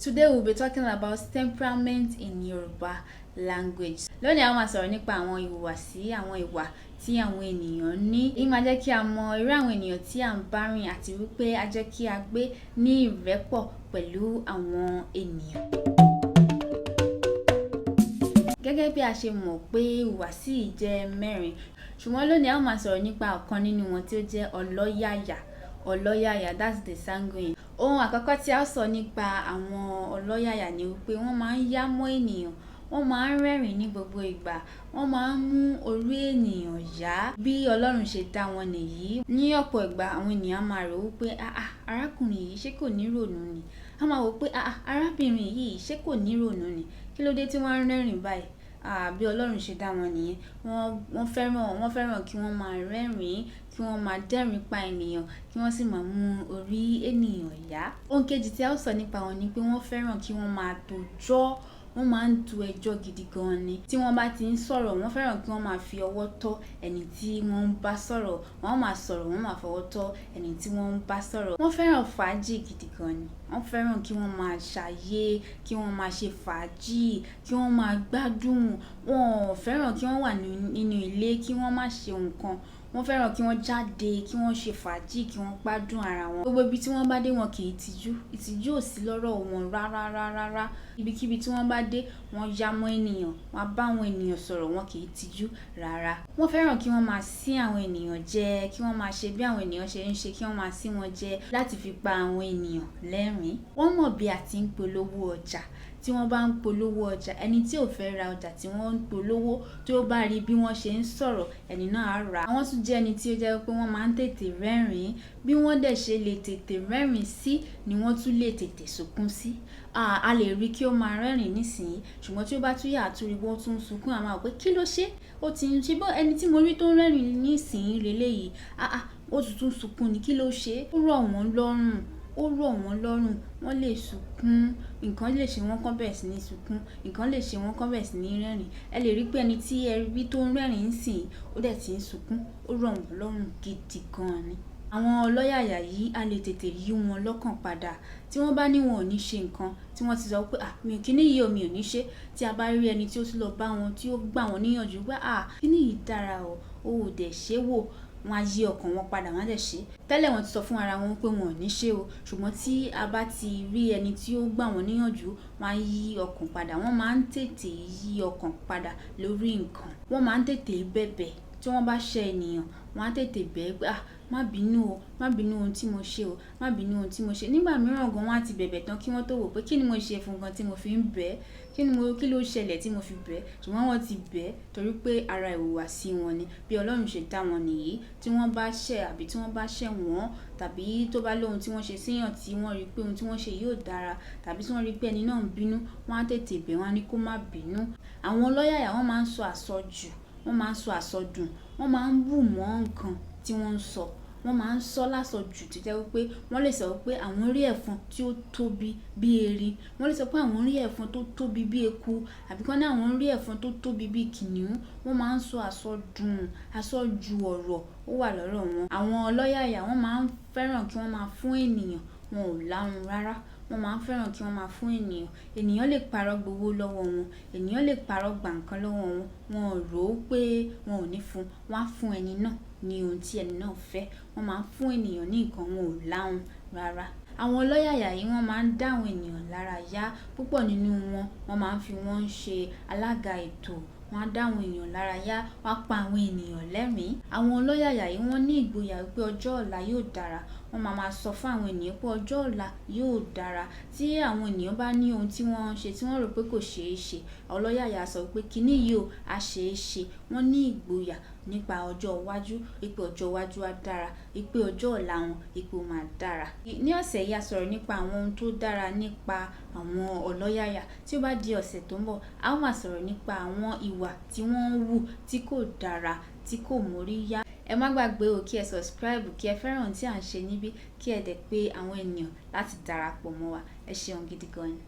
Today we'll be talking about temperament in Yoruba language. Lónìí, a máa sọ̀rọ̀ nípa àwọn ìhùwàsí, àwọn ìwà tí àwọn ènìyàn ní. Èyí máa jẹ́ kí a mọ irú àwọn ènìyàn tí à ń bá rìn àti wípé á jẹ́ kí a gbé ní ìrẹ́pọ̀ pẹ̀lú àwọn ènìyàn. Gẹ́gẹ́ bí a ṣe mọ̀ pé ìhùwàsí yìí jẹ́ mẹ́rin, ṣùgbọ́n lónìí, a ó máa sọ̀rọ̀ nípa ọ̀kan nínú wọn tí ó jẹ́ ọlọ́yàyà. Ọlọ́yàyà, that's the sanguine. Ohun àkọ́kọ́ tí a ó sọ nípa àwọn ọlọ́yàyà ni wípé wọ́n máa ń yá mọ́ ènìyàn, wọ́n máa ń rẹ́rìn ní gbogbo ìgbà, wọ́n máa ń mú orí ènìyàn yá. Bí Ọlọ́run ṣe dá wọn nìyí. Ní ọ̀pọ̀ ìgbà, àwọn ènìyàn máa rò wípé, "Ah ah, arákùnrin yìí, ṣé kò ní ìrònú ni?" A máa wò pé, "Ah ah, arábìnrin yìí, ṣé kò ní ìrònú ni? Kí ló dé tí wọ́n ń rẹ́rìn báyìí?" Ah, bí Ọlọ́run ṣe dá wọn nìyẹn. Wọ́n fẹ́ràn kí wọ́n máa rẹ́rìn, kí wọ́n máa dẹ́rìn pa ènìyàn, kí wọ́n sì máa mú orí ènìyàn yá. Ohun kejì tí a ó sọ nípa wọn ni pé wọ́n fẹ́ràn kí wọ́n máa tójọ́. Wọ́n máa ń to ẹjọ́ gidi gan ni. Tí wọ́n bá ti ń sọ̀rọ̀, wọ́n fẹ́ràn kí wọ́n máa fi ọwọ́ tọ́ ẹni tí wọ́n ń bá sọ̀rọ̀. Wọ́n máa sọ̀rọ̀, wọ́n máa fọwọ́ tọ́ ẹni tí wọ́n ń bá sọ̀rọ̀. Wọ́n fẹ́ràn fàájì gidi gan ni. Wọ́n fẹ́ràn kí wọ́n máa ṣayé, kí wọ́n máa ṣe fàájì, kí wọ́n máa gbádùn. Wọ́n ò fẹ́ràn kí wọ́n wà nínú ilé kí wọ́n má ṣe nǹkan. Wọ́n fẹ́ràn kí wọ́n jáde, kí wọ́n ṣe fàájì, kí wọ́n gbádùn ara wọn. Gbogbo ibi tí wọ́n bá dé, wọn kì í tijú. Ìtìjú ò sí lọ́rọ̀ wọn rárá rárá rárá. Ibikíbi tí wọ́n bá dé, wọ́n yá mọ́ ènìyàn, wọ́n á bá àwọn ènìyàn sọ̀rọ̀, wọn kì í tijú rárá. Wọ́n fẹ́ràn kí wọ́n máa sín àwọn ènìyàn jẹ, kí wọ́n máa ṣe bí àwọn ènìyàn ṣe ń ṣe, kí wọ́n máa sín wọn jẹ láti fi pa àwọn ènìyàn lẹ́rìn-ín. Wọ́n mọ̀ bí a ti ń polówó ọjà. Tí wọ́n bá ń polówó ọjà, ẹni tí ò fẹ́ ra ọjà tí wọ́n ń polówó, tí ó bá rí bí wọ́n ṣe ń sọ̀rọ̀, ẹni náà á rà. Wọ́n tún jẹ́ ẹni tí ó jẹ́ pé wọ́n máa ń tètè rẹ́rìn-ín. Bí wọ́n dẹ̀ ṣe lè tètè rẹ́rìn-ín sí ni wọ́n tún lè tètè sunkún sí. A lè rí kí ó máa rẹ́rìn-ín nísìnyí, ṣùgbọ́n tí ó bá tún yà, á tún rí wọ́n tún ń sunkún, a máa wò pé kí ló ṣe? Ó ti ń ṣe bó ẹni tí mo rí tó ń rẹ́rìn-ín nísìnyí léleyìí. Ah ah, ó tún tún sunkún ni, kí ló ṣe? Ó rọ̀ wọ́n lọ́rùn, ó rọ̀ wọ́n lọ́rùn, wọ́n lè sunkún. Nǹkan lè ṣe wọ́n kán bẹ̀rẹ̀ sí ní sunkún, nǹkan lè ṣe wọ́n kán bẹ̀rẹ̀ sí ní rẹ́rìn-ín. Ẹ lè rí pé ẹni tí ẹ rí tó ń rẹ́rìn-ín nísìnyí, ó dẹ̀ ti ń sunkún. Ó rọ̀ wọ́n lọ́rùn gidi gan ni. Àwọn ọlọ́yàyà yìí, a lè tètè yí wọn lọ́kàn padà. Tí wọ́n bá ní wọn ò ní ṣe nǹkan, tí wọ́n ti sọ pé, "À, mi kíní yìí o, mi ò ní ṣe." Tí a bá rí ẹni tí ó tún lọ bá wọn, tí ó gbà wọ́n níyànjú pé, "À, kíní yìí dára o, o ò dẹ̀ ṣe wò." Wọ́n á yí ọkàn wọn padà, wọ́n á dẹ̀ ṣe. Tẹ́lẹ̀, wọ́n ti sọ fún ara wọn pé wọn ò ní ṣe o, ṣùgbọ́n tí a bá ti rí ẹni tí ó gbà wọ́n níyànjú, wọ́n á yí ọkàn padà. Wọ́n máa ń tètè yí ọkàn padà lórí nǹkan. Wọ́n máa ń tètè bẹ̀bẹ̀. Tí wọ́n bá ṣẹ ènìyàn, wọ́n á tètè bẹ̀ pé, "À, má bínú o, má bínú ohun tí mo ṣe o, má bínú ohun tí mo ṣe." Nígbà mìíràn gan, wọ́n á ti bẹ̀bẹ̀ tán kí wọ́n tó wò pé kí ni mo ṣe fún gan tí mo fi ń bẹ̀, kí ló ṣẹlẹ̀ tí mo fi bẹ̀. Ṣùgbọ́n wọ́n ti bẹ̀ torí pé ara ìhùwàsí wọn ni. Bí Ọlọ́run ṣe dá wọn nìyí. Tí wọ́n bá ṣẹ̀ àbí tí wọ́n bá ṣẹ̀ wọ́n, tàbí tó bá lóhun tí wọ́n ṣe síyàn tí wọ́n rí pé ohun tí wọ́n ṣe yóò dára, tàbí tí wọ́n rí pé ẹni náà ń bínú, wọ́n á tètè bẹ̀ wọ́n á ní kó má bínú. Àwọn ọlọ́yàyà, wọ́n máa ń sọ àsọjù, wọ́n máa ń sọ àsọdùn, wọ́n máa ń bù mọ́ nǹkan tí wọ́n ń sọ. Wọ́n máa ń sọ lásọjù tó jẹ́ wípé wọ́n lè sọ wípé àwọn rí ẹ̀fọn tí ó tóbi bí erin. Wọ́n lè sọ pé àwọn rí ẹ̀fọn tó tóbi bí eku, àbí kí wọ́n ní àwọn rí ẹ̀fọn tó tóbi bí kìnnìún. Wọ́n máa ń sọ àsọdùn, àsọjù ọ̀rọ̀ ó wà lọ́rọ̀ wọn. Àwọn ọlọ́yàyà, wọ́n máa ń fẹ́ràn kí wọ́n máa fún ènìyàn, wọn ò láhun rárá. Wọ́n máa ń fẹ́ràn kí wọ́n máa fún ènìyàn. Ènìyàn lè parọ́ gbowó lọ́wọ́ wọn, ènìyàn lè parọ́ gbà nǹkan lọ́wọ́ wọn. Wọn ò rò ó pé wọn ò ní fún, wọ́n á fún ẹni náà ní ohun tí ẹni náà fẹ́. Wọ́n máa ń fún ènìyàn ní nǹkan, wọn ò láhun rárá. Àwọn ọlọ́yàyà yìí, wọ́n máa ń dá àwọn ènìyàn lára yá. Púpọ̀ nínú wọn, wọ́n máa ń fi wọ́n ṣe alága ètò. Wọ́n á dá àwọn èèyàn lára yá, wọ́n á pa àwọn ènìyàn lẹ́rìn-ín. Àwọn ọlọ́yàyà yìí, wọ́n ní ìgboyà wípé ọjọ́ ọ̀la yóò dára. Wọ́n máa máa sọ fún àwọn ènìyàn pé ọjọ́ ọ̀la yóò dára. Tí àwọn ènìyàn bá ní ohun tí wọ́n ń ṣe tí wọ́n rò pé kò ṣe é ṣe, ọlọ́yàyà sọ pé kíní yìí ó á ṣe é ṣe. Wọ́n ní ìgboyà nípa ọjọ́ iwájú, wípé ọjọ́ iwájú á dára, wípé ọjọ́ ọ̀la wọn wípé ó máa dára. Ní ọ̀sẹ̀ yìí, a sọ̀rọ̀ nípa àwọn ohun tó dára nípa àwọn ọlọ́yàyà. Tí ó bá di ọ̀sẹ̀ tó ń bọ̀, a ó máa sọ̀rọ̀ nípa àwọn ìwà tí wọ́n ń wù tí kò dára, tí kò mórí yá. Ẹ má gbàgbé o kí ẹ subscribe, kí ẹ fẹ́ràn ohun tí à ń ṣe níbí, kí ẹ dẹ̀ pé àwọn ènìyàn láti darapọ̀ mọ́ wa. Ẹ ṣeun gidi gan ni.